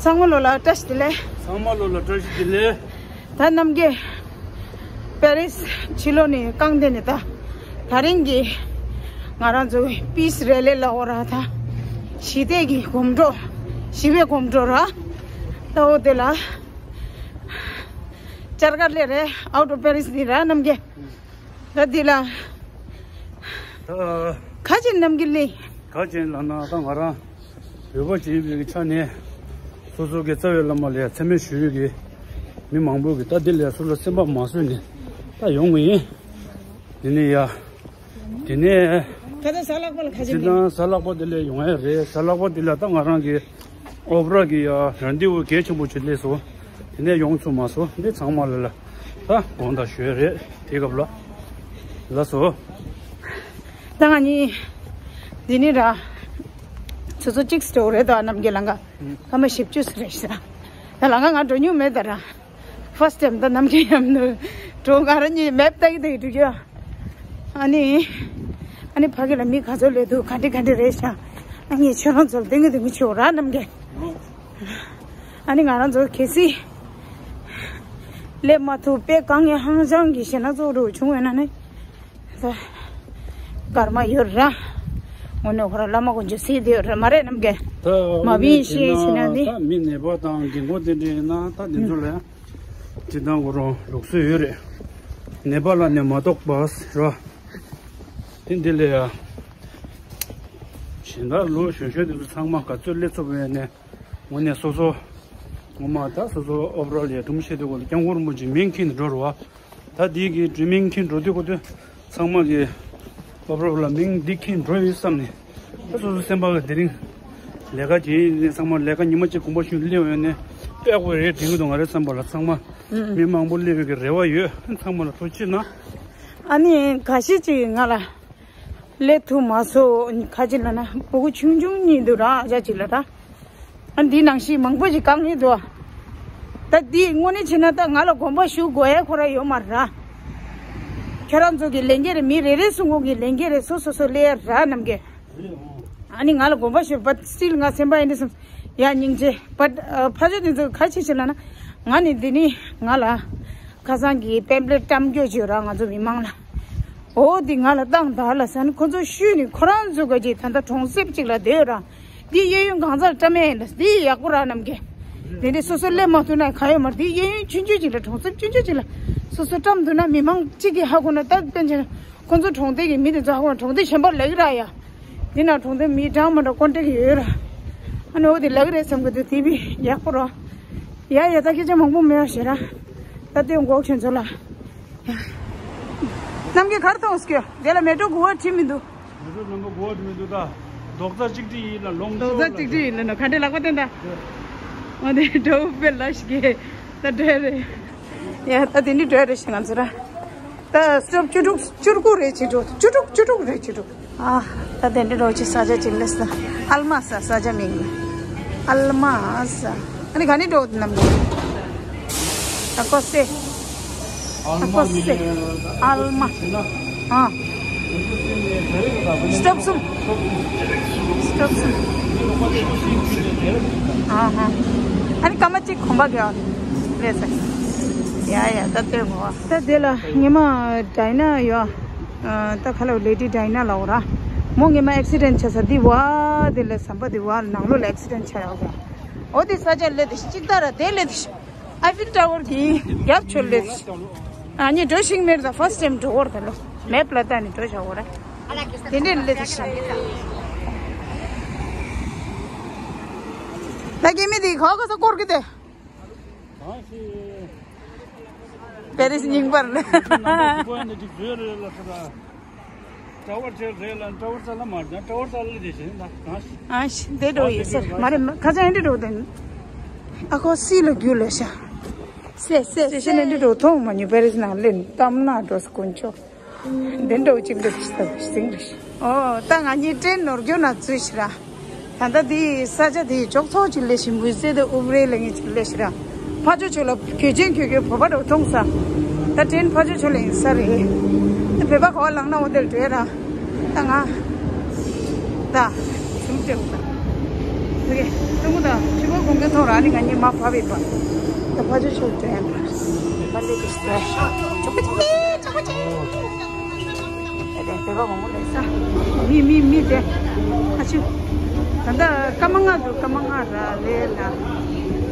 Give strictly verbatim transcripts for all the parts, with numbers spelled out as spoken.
ཚང་མ་ལོ་ལ་བཀྲ་ཤིས་བདེ་ལེགས། ཚང་མ་ལོ་ལ་བཀྲ་ཤིས་བདེ་ལེགས། ད་རྣམ་རྒྱལ་པེ་རིས་ཕྱི་ལོགས་ནས་རྐང་འདེད་ནས་ད་ད་རིང་གི་ང་རང་ཚོའི་པིས་རེ་ལི་ལ་འོ་ར་ད་ཞི་བདེ་གི་གོམ་བགྲོད། ཞི་བའི་གོམ་བགྲོད་ར། ད་འོ་དེ་ལ་བཅར་གར་སླེབས་རེད། out of Paris ནས་ར་རྣམ་རྒྱལ། ད་འདི་ལ་ད་ག་ཅིག་རྣམ་རྒྱལ་ལི། ག་ཅིག་ལབ་ན་ད་ང་རང་བོད་པ་ཅིག་ཡིན་པའི་ཆ་ནས་སོ་སོ་གི་རྩ་བའི་བླ་མ་ལ་ཡ་མཚན་སྨད་ཞུ་ཡུལ་གྱི་མི་མང་པོ་གི་ད་འདི་ལ་ཡ་སོ་སོ་སེམས་པ་མ་བཟོད་ནས་ད་ཡོང་གི་ཡིན། དེ་ནས་ཡ་དེ་ནས་ཁ་སང་གཟའ་ལྷག་པ་ལ་ཁ་ཅིག་ཅི་ལ་ན་གཟའ་ལྷག་པ་འདི་ལ་ཡོང་ཡ་རེད། གཟའ་ལྷག་པ་འདི་ལ་ད་ང་རང་གི་ཨོ་པ་ར་གི་ཡ་རན་དེ་བུ་གལ་ཆེན་པོ་ཅིག་སླེབས་སོང་། དེ་ནས་ཡོང་ཚུགས་མ་སོང་། འདི་ཚང་མ་ལ་ལ་ད་དགོངས་དག་ཞུ་ཡ་རེད། དེ་སྐབས་ལ་ལགས་སོ། ད་ང་གཉིས་འདི་ནི་ར་ཆུ་ཚོད་གཅིག་སྟོང་རེད་དོ། རྣམ་རྒྱལ་ལང་ག་སྐར་མ་བཞི་བཅུ་རེད་ཤག་ད་ལང་ག་ང་འགྲོ་མྱོང་མེད་ད་ར། first time ད་རྣམ་རྒྱལ་མཉམ་དུ་འགྲོ། ང་རང་གཉིས་map ལྟ་གི་ལྟ་གི་འགྲོ་རྒྱུ། ཨ་ནི་ཨ་ནི་ཕ་གི་ལ་མི་ག་ཚོད་སླེབས་འདུག་ག་འདྲ་ག་འདྲ་རེད་ཤག་ཨ་ནི་ཁྱོད་རང་ཚོར་སྟོན་གི་འདུག་མི་ཆོག་ར་རྣམ་རྒྱལ། ཨ་ནི་ང་རང་ཚོ་གལ་སྲིད་སླེབས་མ་ཐུབ་པས་གང་ཡང་ཧང་སང་གི་ཞེ་ན་ཚོགས་འགྲོ་བྱུང་བས་ན་ནི་ད་སྐར་མ་ཡོད་ར། དངོས་གནས་ཁོ་རང་བླ་མ་དཀོན་མཆོག་གཟིགས་བསྡད་ཡོད་ར་མ་རེད་རྣམ་རྒྱལ། ད་མ་བིན་ཤེས་ཟེར་ན་འདི། ད་མི་ནད་པ་དང་རྒན་གོག་དེ་འདྲ་ཡིན་ན་ད་དེ་ཚོ་ལ་ཡང་སྤྱིར་བཏང་ཁོ་རང་ལུགས་སྲོལ་ཡོད་རེད། ནད་པ་ལ་ནི་མ་གཏོགས་པ་ར། དེ་འདི་ལ་ཡ་གཞན་དག་ལོ་གཞོན་གཞོན་དེ་ཚོ་ཚང་མ་ག་ཚོད་སླེབས་ཐུབ་ཡོད་ནས། དངོས་གནས་སོ་སོ་ངོ་མ་ད་སོ་སོ་ཨོ་པ་ར་ལ་ཡ་སྒྲུང་བཤད་དུས་སྐབས་ལ་སྐྱབས་མགོན་རིན་པོ་ཆེ་མིང་འཁྱེར་ནས་འགྲོ་རུ་བ། ད་འདི་གི་འདྲུད་མིང་འཁྱེར་འགྲོ་དུས་ཁོ་ཚོས་ཚང་མ་གི་ཨོ་པ་ར་ལ་མིང་འདི་འཁྱེར་འགྲོ་ཡོད་བསམ་ནས། ད་སོ་སོ་སེམས་པ་གི་དེ་རིང་ལས་ཀ་བྱེད་ཡིན་ནས་ཚང་མ་ལས་ཀ་ཉི་མ་གཅིག་གོམ་པ་ཞུ་སླེབས་ཡོང་ནས་དཔེ་དགོས་རེད་དྲན་གི་འདུག་ང་རའི་བསམ་པ་ལ་ཚང་མ་མི་མང་པོ་སླེབས་ཡོད་གི་རེ་བ་ཡོད། ཚང་མ་ལ་ཐུགས་རྗེ་གནང་། ཨ་ནི་ཁ་ཤས་ཅིག་ང་ལ་སླེབས་ཐུབ་མ་སོང་། ཁ་ཅིག་ལ་ན་སྤུ་གུ་ཆུང་ཆུང་གཉིས་འདུག་ར། ཨ་ཅག་ཅིག་ལ་ར། ཨ་འདི་ནང་བཞིན་མང་པོ་ཞིག་བཀག་ངེས་འདུག་ད་འདི་དངོས་གནས་བྱས་ན་ད་ང་ལ་དགོངས་པ་ཞུ་དགོས་ཡ་ཁོ་ར་ཡོད་མ་རེད་ར། ཁྱོད་རང་ཚོ་གི་ལས་འགན་རེད། མི་རེ་རེ་སུ་ངོ་གི་ལས་འགན་རེད། སོ་སོ་སོ་སླེབས་ཡ་ར་རྣམ་རྒྱལ། ཨ་ནི་ང་ལ་དགོངས་པ་ཞུ། but still ང་སེམས་པ་ཡིན་འདི་སམ་ཡ་སྙིང་རྗེ། but ཕ་ཆོས་འདི་ཚོ་ག་ཅི་བྱེད་ལ་ན་ང་ནི་འདི་ནི་ང་ལ་ཁ་སང་གི་པེམ་ཕླེཊ་བཀྲམ་རྒྱུ་བྱོས་ར་ང་ཚོ་མི་མང་ལ། འོ་འདི་ང་ལ་བཏང་ད་ལ་ཟེར་ནས་ཁོ་ཚོ་ཤུལ་ནས་ཁོ་རང་ཚོ་ག་ཅིག་ད་ལྟ་གྲོང་གསེབ་ཅིག་ལ་སྡོད་ར། འདི་གཡས་གཡོན་གང་ཚར་བཀྲམ་ཡས་ཡིན་ལ། འདི་ཡག་པོ་ར་རྣམ་རྒྱལ། འདི་འདྲའི་སོ་སོ་སླེབས་མ་ཐུབ་ན་ག་ཡོད་མ་རེད། འདི་གཡས་གཡོན་ཆུང་ཆུང་ཅིག་ལ་གྲོང་གསེབ་ཆུང་ཆུང་ཅིག་ལ་སོ་སོ་བཀྲམ་ཐུབ་ན་མི་མང་གཅིག་གིས་ཧ་གོ་ན་ད་དཔེ་ཆ་ཁོ་ཚོ་གྲོང་སྡེ་གི་མི་དེ་ཚོ་ཧ་གོ་ན་གྲོང་སྡེ་གཞན་པར་ལབ་ཀྱི་ར་ཡ། འདི་ན་གྲོང་སྡེ་མི་གྲངས་མ་འདྲ་ཀོན་ཊེག་ཡོད་ར། ཨ་ནི་འོ་དེ་ལབ་ཀྱི་རེད་བསམ་གི་འདུག་དེ་བི་ཡག་པོ་ར། ཡ་ཡ་ད་སྐད་ཆ་མང་པོ་མེད་ཡ་ཞེ་ར། ད་ལྟོས་འགོག་ཁྱོད་ཚོ་ལ། རྣམ་རྒྱལ་གར་ཐོངས་སྐྱོ། དེ་ལ་མེ་ཏྲོ་གུ་བ་ཁྲིད་མི་འདུག་མེ་ཏྲོ་ནམ་པ་གུ་བ་ཁྲིད་མི་འདུག་ད་རྡོག་རྩ་གཅིག་ཁྲིད་ཡིན་ལ་ལོང་རྡོག་རྩ་གཅིག་ཁྲིད་ཡིན་ལ་ནོ་ག་འདྲས་ལག་པ་བསྟན་ད། འོ་དེ་འགྲོ་དཔེ་ལ་ཞིག་གེ་ད་འགྲོ་རེད། ཡ་ད་དེ་འདྲས་འགྲོ་རེད་ཞིག་ང་ཚོ་ར། ད་སི་ཊོབ་བཅུ་དྲུག་བཅུ་དགུ་རེད་བྱེད་འགྲོ། བཅུ་དྲུག་བཅུ་དྲུག་རེད་བྱེད་འགྲོ། ཨ། ད་དེ་འདྲ་རོགས་ཅིག་ས་ཆ་ཅིག་སླེབས་སོང་། ཨལ་མ་ས་ས་ཆ་མིང་ལ། ཨལ་མ་ས། ཨ་ནི་ག་ནས་འགྲོ་ནམ་གྱི། ཨ་ཀོ་སེ། ཨ་ཀོ་སེ། ཨལ་མ། ཨ། སི་ཊོབ་གསུམ། སི་ཊོབ་གསུམ། ཨ་ཧ། ཨ་ནི་སྐར་མ་གཅིག་གོམ་པ་རྒྱག་རེད་ཟེར། ཡ་ཡ་ད་ལྟོས་ངོ་། ད་དེ་ལ་ཉི་མ་ཌའི་ན་ཡོད། ཨ། ད་ཁ་ལོ་ལེ་ཌི་ཌའི་ན་ལ་འོ་ར། མོ་ངེ་མ་ཨེག་སི་ཌེན་ཊི་ཆ་ས་འདི་བ་དེ་ལ་ཟམ་པ་འདི་བ་ནང་ལོགས་ལ་ཨེག་སི་ཌེན་ཊི་ཆ་ཡོད་ར། འོ་དེ་ས་ཆ་ལེ་དེ་གཅིག་ད་ར་དེ་ལེ་དེ་ཨའི་ཕིལ་ཊ་ཝར་གི་རྒྱབ་ཆོལ་ལེ་དེ། ཨ་ནི་འགྲོ་ཤིང་མེར་ད་ཕར་སི་ཊའིམ་འགྲོ་བར་ད་ལོ་མེབ་ལ་ད་ནི་འགྲོ་བྱ་འོ་ར། དེ་འདྲས་ལེ་དེ་ཤ། ད་གི་མི་དེ་ཁ་ཁ་ས་སྐོར་གི་དེ། གང་ཞིག་པེ་རིས་རྙིང་པར་ལ། ནམ་པ་ཁོ་ཡང་འདི་ཅིག་བཟོས་རེད་ལ་ཟེར་ད། ཀྲ་ཝར་ཆེ་རེད་ལ་ཀྲ་ཝར་ས་ལ་མ་རེད་ཀྲ་ཝར་ས་ལ་དེ་བཞིན་ད་གང་ཞིག་ཨ་ཤི་དེ་འགྲོ་ཡིན་ཟེར་མ་རེད་ཁ་ཆ་ཡང་འདི་འགྲོ་དེ། ཨ་ཁོ་སི་ལ་རྒྱུ་ལ་ཤ། སེ་སེ་སེ་ཤི་ནས་འདི་འགྲོ་མཐོང་མ་ཉུ་པེ་རིས་ནང་ལེན་གཏམ་ན་འགྲོ་ས་དཀོན་མཆོག་འདི་འདྲ་བོ་གཅིག་འདྲ་ཞིག་ཟིང་རེ་ཞིག་ཨོ་ད་ང་གཉིས་ཏྲེན་ནོར་རྒྱུ་ན་ཚུལ་ཞིག་ར། ད་ལྟ་འདི་ས་ཆ་འདི་ཅོག་ཚོགས་ཅིག་ལས་ཤིང་བུ་ཟེ་དེ་ཨུབ་རེ་ལ་ངེད་ཅིག་ལས་ཞིག་ར། ཕ་ཇོ་ཆོས་ལ་གོས་ཆེན་གྱོད་གྱོད་བོད་པ་འདྲ་བོ་མཐོང་ས། ད་ཏྲེན་ཕ་ཇོ་ཆོས་ལ་ཡིན་ས་རེད། ད་བོད་པ་ག་བ་ལངས་ན་འོ་དེར་འགྲོ་ཡ་ར། ད་ང་། ད། ཟུམ་ཅེ་འོ་ད། ཨོ་ཀེ། ཏུ་མུ་ད་ཁྱི་བོ་གོང་ག་ཐོང་ར་ནི་ང་གཉིས་མ་ཕ་བའི་པ། ད་ཕ་ཆོ་ཆོ་དྲན་པ། ཕ་ལེ་དུ་སྟེ། ཆོ་པ་ཆེ་ཆོ་པ་ཆེ། ཨེ་དེ་བོད་པ་མང་པོ་ལས་ས། མི་མི་མི་དེ། ཨ་ཆུ། ད་ལྟ་སྐར་མ་ལྔ་འདུག་སྐར་མ་ལྔ་ར་ལས་ལ།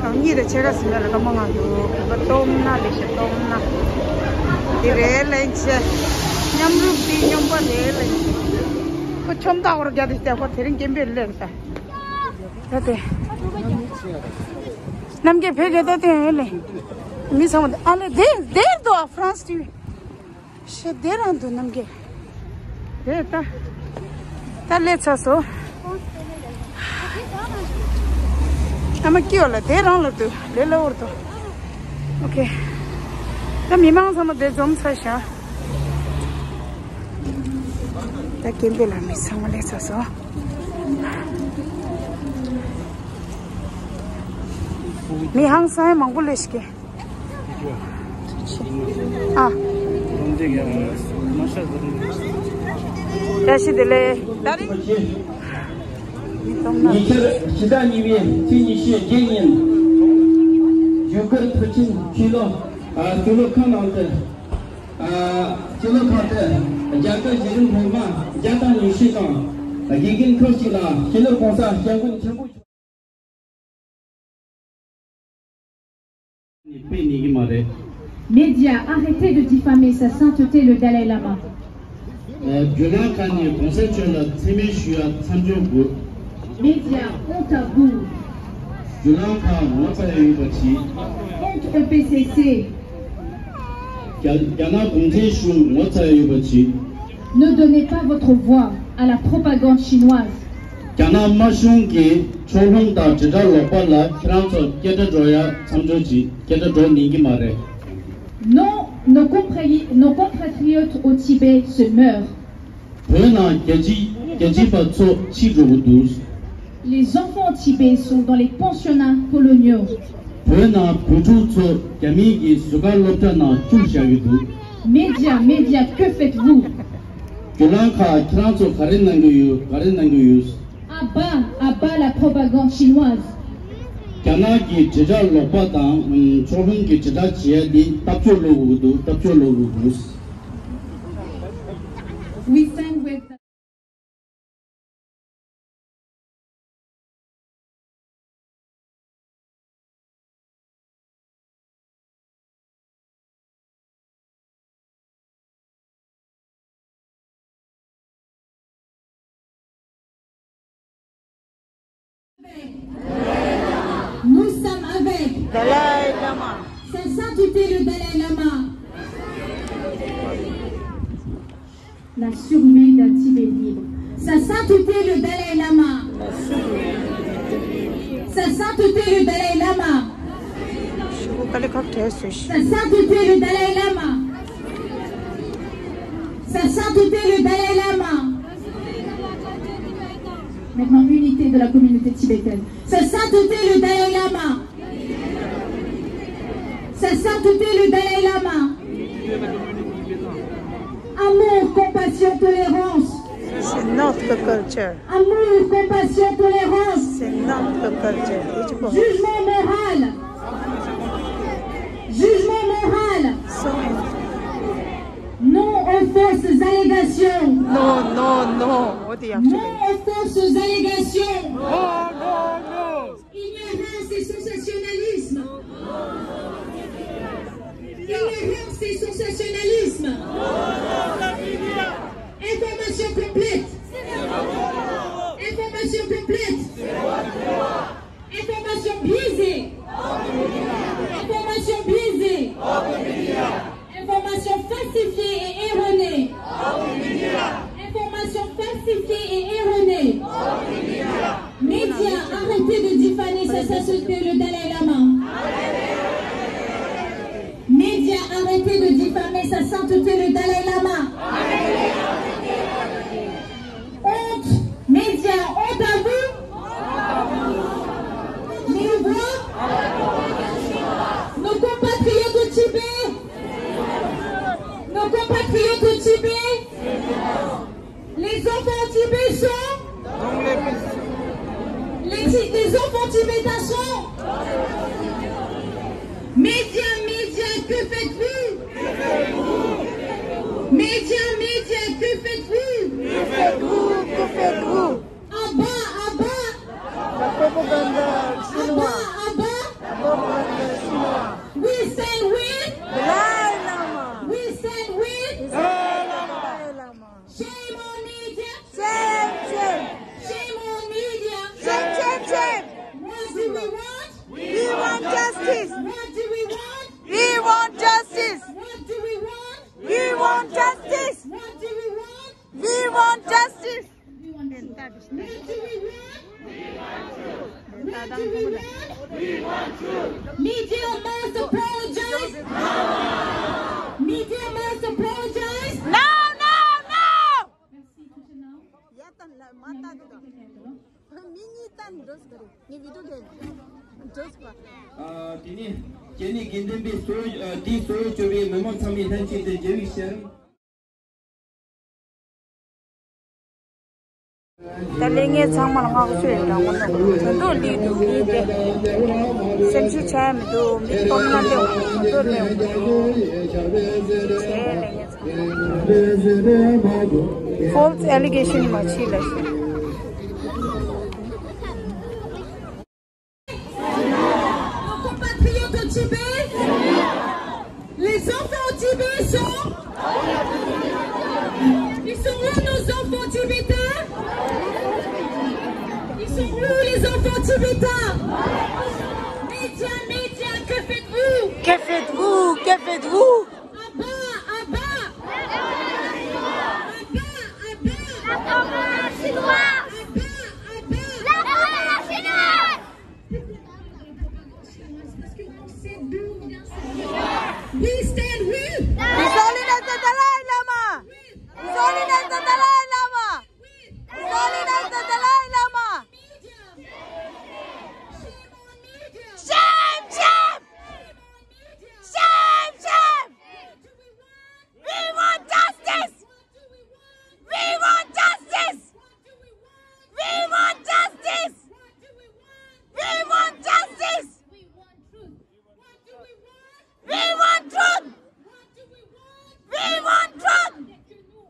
གང་གཉིས་དང་ཕྱེད་ཀ་ཟིན་ན་ལ་སྐར་མ་ལྔ་འདུག་བོད་པ་སྟོབས་ན་ལེགས་ཤ་སྟོབས་ན། དེ་རེད་ལན་ཆེ། མཉམ་རུབ་དེ་སྨྱོན་པ་རེད་ལན་ཆེ། ཁོ་ཁྱོམ་ཐག་བར་རྒྱ་དེ་ལྟ་ཁོ་དེ་རིང་སྐྱེམ་པས་ལེགས་ས། ད་དེ། རྣམ་རྒྱལ་བོད་སྐད་ད་དེ་ཡོད་ལེ། མི་ཚང་མ་ཨ་ལེ་དེ་དེར་དུ་ཨ་ཧྥ་རན་སི་ཊི་ཝི། ཤེ་དེ་རང་དུ་རྣམ་རྒྱལ། དེ་ད། ད་ལེ་ཚ་སོ། ཨ་མ་ཀི་ཡོ་ལ་དེ་རང་ལ་དུ་ལེ་ལ་འོར་དུ། ཨོ་ཁེ། ད་མི་མང་ཚང་མ་དེ་འཛོམས་ཚར་ཤག་ད་སྐྱེམ་པས་ལ་མི་ཚང་མ་ལེ་ཚ་སོ། མི་ཧང་སང་མང་པོ་ལས་ཤིག་གི། ཨ། བཀྲ་ཤིས་བདེ་ལེགས། ད་རེས། མི་གཏོང་ན། ཉེ་ཆར་ཕྱི་ཟླ་གཉིས་པའི་ཚེས་ཉི་ཤུ་བརྒྱད་ཉིན། བཞུགས་སྒར་མཐོ་ཆེན་ཆོས་ལོ། ཨ། ཆོས་ལོ་ཁང་ནང་དུ། ཨ། ཆོས་ལོ་ཁང་དུ་རྒྱ་གར་གཞི་རིམ་སློབ་མ་བརྒྱ་དང་ཉི་ཤུ་དང་། དགེ་རྒན་ཁག་ཅིག་ལ་ཆོས་ལོ་གོང་ས་སྐྱབས་མགོན་ཆེན་པོ། ནི་དཔེ་ཉན་གི་མ་རེད། Médias, arrêtez de diffamer Sa Sainteté le Dalaï Lama. ཨ། བརྒྱུད་ལམ་ཁག་ནས་གོང་ས་མཆོག་ལ་མཚན་སྨད་ཞུ་ཡ་མཚམས་འཇོག་དགོས། Médias, honte à vous. བརྒྱུད་ལམ་ཁག་ངོ་ཚ་ཡ་ཡོད་པ་བྱེད། Honte au P C C. རྒྱ་རྒྱ་ནག་གུང་ཁྲན་གཞུང་ངོ་ཚ་ཡ་ཡོད་པ་བྱེད། Ne donnez pas votre voix à la propagande chinoise. རྒྱ་ནག་དམར་གཞུང་གིས་ཕྱོགས་ལྷུང་དང་དྲིལ་བསྒྲགས་ལོག་པ་ལ་ཁྱེད་རང་ཚོ་སྐད་སྒྲ་སྒྲོག་ཡ་མཚམས་འཇོག་གྱིས། སྐད་སྒྲ་སྒྲོག་ཉན་གྱི་མ་རེད། Non, nos compagnies, nos compatriotes au Tibet se meurent. བོད་ནང་རྒྱལ་སྤྱི་རྒྱལ་གཅེས་པ་ཚོ་འཆི་འགྲོ་གི་འདུག Les enfants au Tibet sont dans les pensionnats coloniaux. བོད་ནང་བུ་ཕྲུག་ཚོ་རྒྱ་མིའི་གི་ཟུར་བཀག་སློབ་གྲྭ་ནང་བཅུག་བཞག་གི་འདུག Médias, médias, que faites-vous? བརྒྱུད་ལམ་ཁག་ཁྱེད་རང་ཚོ་ག་རེ་གནང་གི་ཡོད། ག་རེ་གནང་གི་ཡོད། À bas, à bas la propagande chinoise. རྒྱ་ནག་གི་དྲིལ་བསྒྲགས་ལོག་པ་དང་། ཕྱོགས་ལྷུང་གི་དྲིལ་བསྒྲགས་བྱེད་ཡ་འདི་སྟབས་སྐྱོ་ལོས་དགོས་ཀྱི་འདུག་སྟབས་སྐྱོ་ལོས་དགོས་ཀྱི་འདུག We stand with Nous sommes avec Dalaï Lama. Sa Sainteté le Dalaï Lama. La survie d'un Tibet libre. Sa Sainteté le Dalaï Lama. Sa Sainteté le Dalaï Lama. Sa Sainteté le Dalaï Lama. Sa Sainteté le Dalaï Lama. Maintenant, unité de la communauté tibétaine. Sa Sainteté le Dalaï Lama. Sa Sainteté le Dalaï Lama. Amour, compassion, tolérance. C'est notre culture. Amour, compassion, tolérance. C'est notre culture. Jugement moral. Jugement moral. Non aux fausses allégations. Non, non, non. Non aux fausses allégations. Non, non, non. Ignorance et sensationnalisme. Ignorance et sensationnalisme. Information complète. Information complète. Information biaisée. Information biaisée. Information falsifiée et erronée. Information falsifiée et erronée. Médias, arrêtez de diffamer Sa Sainteté le Dalaï Lama. Médias, arrêtez de diffamer Sa Sainteté le Dalaï Lama. Honte, médias, honte à vous. Nos voix, nos compatriotes au Tibet. Nos compatriotes au Tibet. Les enfants au Tibet sont. Les, ti- les enfants tibétains sont. Propaganda Chinois. Abba, abba. Propaganda Chinois. We stand with. Dalai Lama. We stand with. Dalai Lama. Shame on media. Shame, shame. Shame on media. Shame, shame, shame. What do we want? We want justice. What do we want? We want justice. What do we want? We want justice. What do we want? We want justice. What do we want? What do we want? Media must apologize. Media must apologize. No, no, no. ཡ་ད་ལ་མ་ད་འདུག་མི་གཉིས་ད་འགྲོ་ཟེར་རེད། ངའི་བི་ཌིའོ་ལས་འགྲོ་ཟེར་བ། ཨ། དེ་ནས་རྒྱ་ནི་དགེ་ལྡན་པའི་གཙོ་བོ། ཨ། དེའི་གཙོ་བོ་གཙོ་བའི་མི་མང་ཚང་མས་ལྷན་ཅིག་ཏུ་རྒྱལ་བའི་ཞལ། ད་ལས་ངན་ཚང་མར་བསྔགས་བརྗོད་ཡོད་འདྲ་ངོ་ནོ་དོན་དུ་ལི་འདུག་ལི་དེ་སེམས་ཤུགས་ཆག་ཡ་མི་འདུག་མི་སྟོང་ན་ལེའུ་དོན་དུ་ལེའུ་ཆེ་ལས་ངན་ཚང་མ་false allegation མ་བྱེད་ལ་ཞེས། Nos compatriotes au Tibet, les enfants au Tibet sont... Ils sont où nos enfants tibétains? Ils sont où les enfants tibétains? Médias, médias, que faites-vous? Que faites-vous? Que faites-vous? Abba, abba. Abba, abba. La campagne chinoise. Abba, abba. La campagne chinoise. Parce qu'on sait d'où vient ce pouvoir. We stand with. His Holiness the Dalai Lama. His Holiness the Dalai Lama. His Holiness the Dalai Lama. Shame, shame. Shame, shame. We want justice. We want justice. We want justice. We want justice. We want truth. We want truth.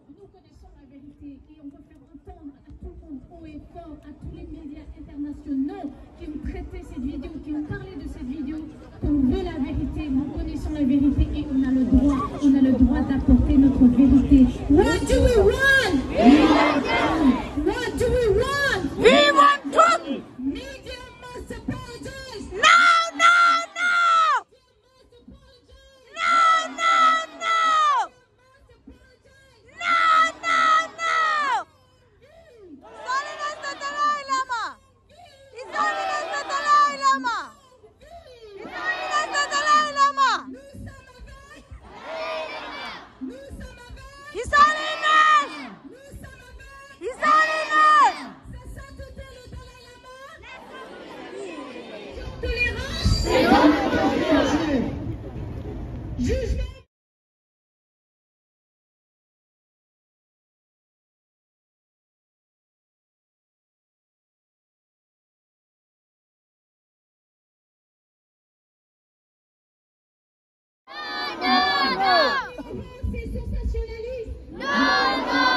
Nous connaissons la vérité et on veut faire entendre à tout le monde haut et fort, à tous les médias internationaux qui ont traité cette vidéo, qui ont parlé de cette vidéo, qu'on veut la vérité, nous connaissons la vérité et on a le droit, on a le droit d'apporter notre vérité. What do we want? What do we want? We want truth. Media must apologize. No, no, no. No, no, no. No, no, no. His Holiness the Dalai Lama. His Holiness the Dalai Lama. His Holiness the Dalai Lama. His Holiness. His Holiness. Tolérance. Jugement. C'est sensationnaliste. Non, non,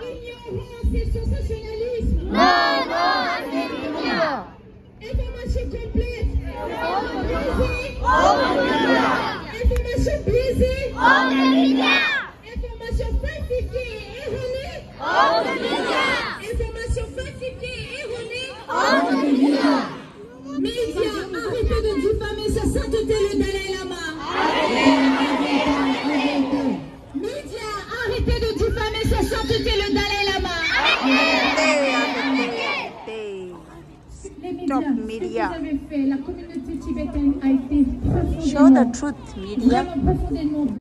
c'est ignorant, c'est sensationnaliste. Non, non, c'est ignorant. Information complète. Information complète. Information biaisée. Information falsifiée et erronée. Information falsifiée et erronée. Médias, arrêtez de diffamer sa sainteté le Dalai Lama. Médias, arrêtez de diffamer sa sainteté le Dalai Lama. Arrêtez, arrêtez. Les médias, ce que vous avez fait, la communauté tibétaine a été profondément, vraiment profondément